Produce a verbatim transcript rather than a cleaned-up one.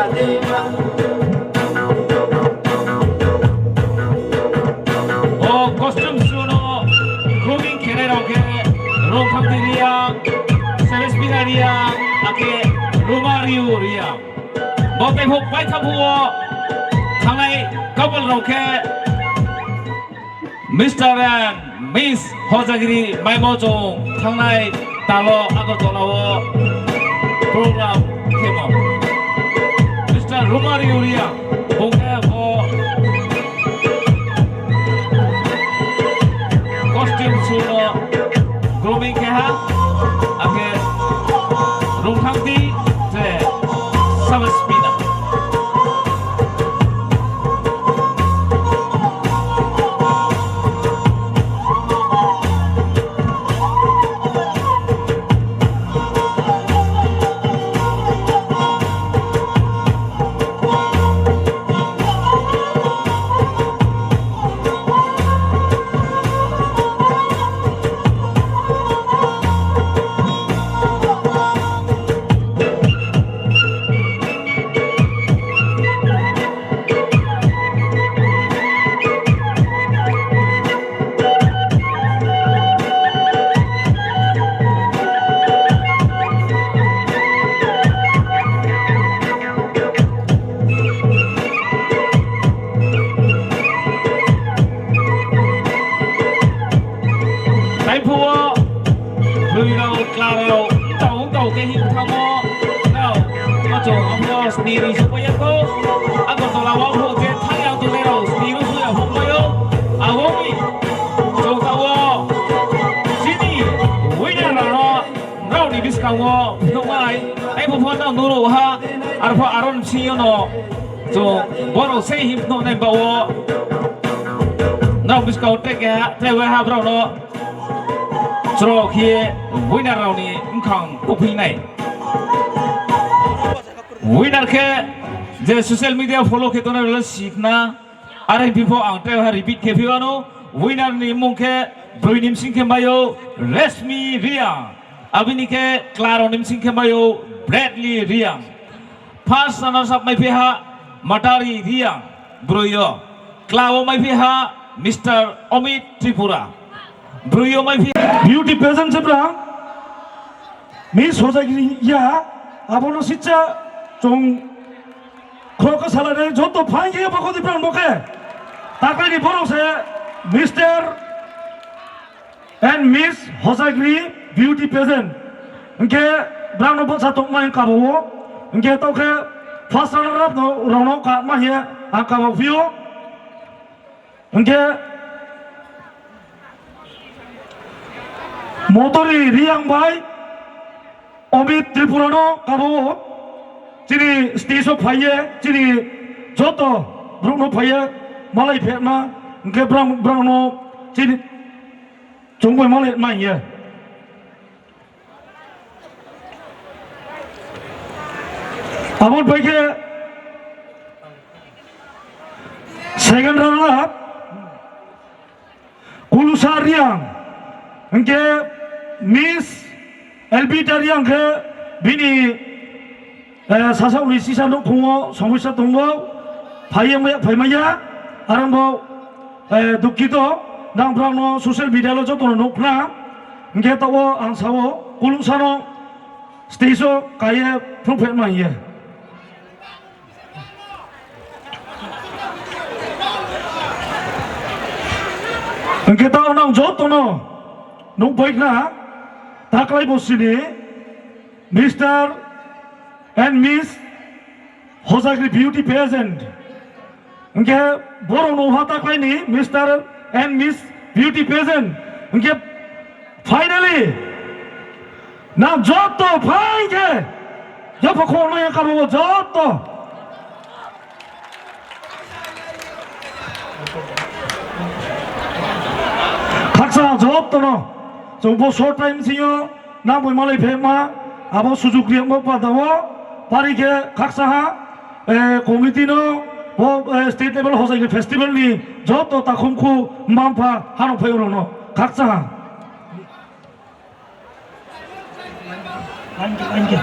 O costume show no grooming khenai rok khe Rongthangdi Reang, Sebesh Bina Reang, akhe Ruma Riu Reang. Bo tei phok paithago thangnai couple rok khe Mister and Miss Hojagiri Maimojong thangnai talo Agartala o program khemo. Mister Rumari Uria bungkhe bo costume suno grooming khe ha, akhe Rungthangdi je Sabaspina. Taiphuru bwrwi rok, chwla rok, wngtau wngtau khe him thango. Nao, machwng, amo sni rwi sokpaiya kho. Agartala o bo je thang yang tongnai rok, sni rwi sokya phokbaio. Abo ni chwngtao chini winner rok no, nrao ni bwskango phunuknai. Taibo phano nuro ha, arpho aron sio no. Chwng borok se him phunuknai bao. Nrao bwskango tei keha, tei wai ha borok no. Chwrok hiye winner rokni wngkhang kuphinai. Winner khe je social media follow khe tongnai rokle sikna. Are bipho ang tei ha repeat khe phiyano. Winner ni mung khe brwi ni bsing khe mayo Reshmi Reang. Abini khe chwla rok ni bsing khe mayo Bradley Reang. First runners up mai phi ha Matari Reang, brwi o. Chwla o mai phi ha Mister Amit Tripura, brwi o mai phi. Beauty pageant se bra Miss Hojagiri ya, abono sitsa chwng khorok salai joto phai ye bokho di bra bokhe. Takai ni borok se Mister and Miss Hojagri Beauty Pageant. Hingke brangno bwsa tongma hing kabo o. Hingke tokhe first runner up no, rokno katma hiya ang kabo phio. Hingke Motori Riang bai Omit Tripura no kabo o. Chini stage o phaiye, chini joto borok no phaiye, malai phetma, hingke brang, brang no chini Chwng bai mani manya. Aboni pai khe second runner up Kulusa Riang, hingke Miss Elvita Riang khe bini Eh, sasa uni sisa nukhungo somosya tongo, phaiya maya, phaimaya, arang bo, eh, dukkito, nang brang no social media lo joto no nukna, hingke tabo ang sao, kulung sano stage o kaiye phung phet ma hiye. Hingke tabo nang joto no nukbaikna, taklai bo sini, Mister and Miss Hojagri Beauty Pageant. Hingke borok no ha taklaini Mister and Miss Beauty Pageant. Hingke finally, nang joto phai khe, joto khoroknai kabo joto. Khaksa joto no, chwng bo short time singo, nang boi malai phema, abo sujuk riyang bo pada o, pari khe khaksa ha, eh, committee no, bo, eh, state level Hojagri festival ni joto takhum khu mampha hano phai ulo no, khaksa ha. Thank you, thank you.